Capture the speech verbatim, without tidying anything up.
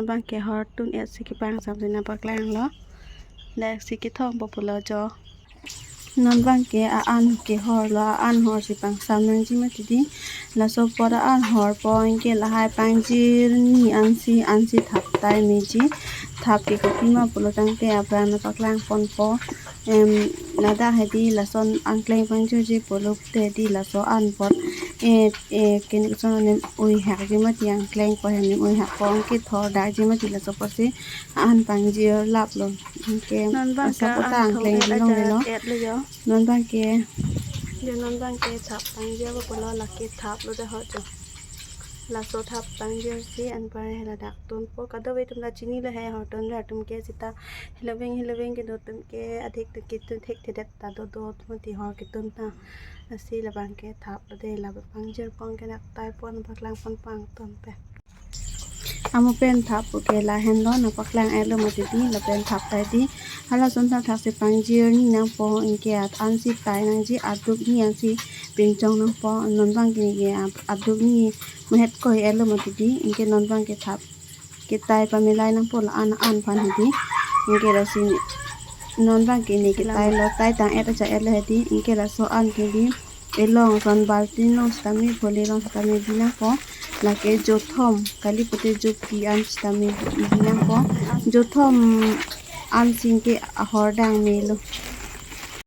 bang ke hor tun-et si kepangsam si nangpaklanglo. Dak si kethongpo pulo jo. Non bang ke a-an kehorlo, a-an hor si pangsam nangji mati di. Laso apot a-an horpo anke lahai pangjir ni ansi, ansi thap tai meji. Thap ke kopima pulo tangte aphrang nangpaklangponpo. Em, ladak hedi lason angkleng pangjirji pulote di laso anpot, eh, eh, kene koson anem uihakji mati angkleng po anem uihakpo anke thordakji mati laso apotsi an pangjir laplo. Anke non bang ke asap ota an angkleng thong-et longlelo. Ajat-et lo jo. Non bang ke. Jo non bang ke thap pangjirpo pulo lake thaplo dak ho jo. Laso thap pangjirsi anpar he ladak tunpo, kadokave atum la chinilo he hor tunlo atum ke seta heloveng heloveng kedo atum ke adik adik ketun thekthedet ta dodo atum ti hor ketun ta. Lasi labang ke thaplo de, la pangjirpo anke dak taipo nangpaklangponpo angton pen. Amo pen thappo ke lahenlo nangpaklang-etlo mati di, lapen thap tai di. Halason thap thaksi pangjir ni nangpo anke at ansi tai nangji, aduk ni ansi pinchong nangpo. Non bang ke ne ke aduk ni mahet koi-etlo mati di, anke non bang ke thap ketai pamelai nangpo la-an an aphan hedi. Anke lasi non bang ke ne ketailo, taitang-et ajat-etlo hedi. Anke laso an ke di elong ason baltin along sitame pholi along sitame bi nangpo. Lake jothom kali pute jophi an sitame bi nangpo. Jothom ansi anke ahor dang melo.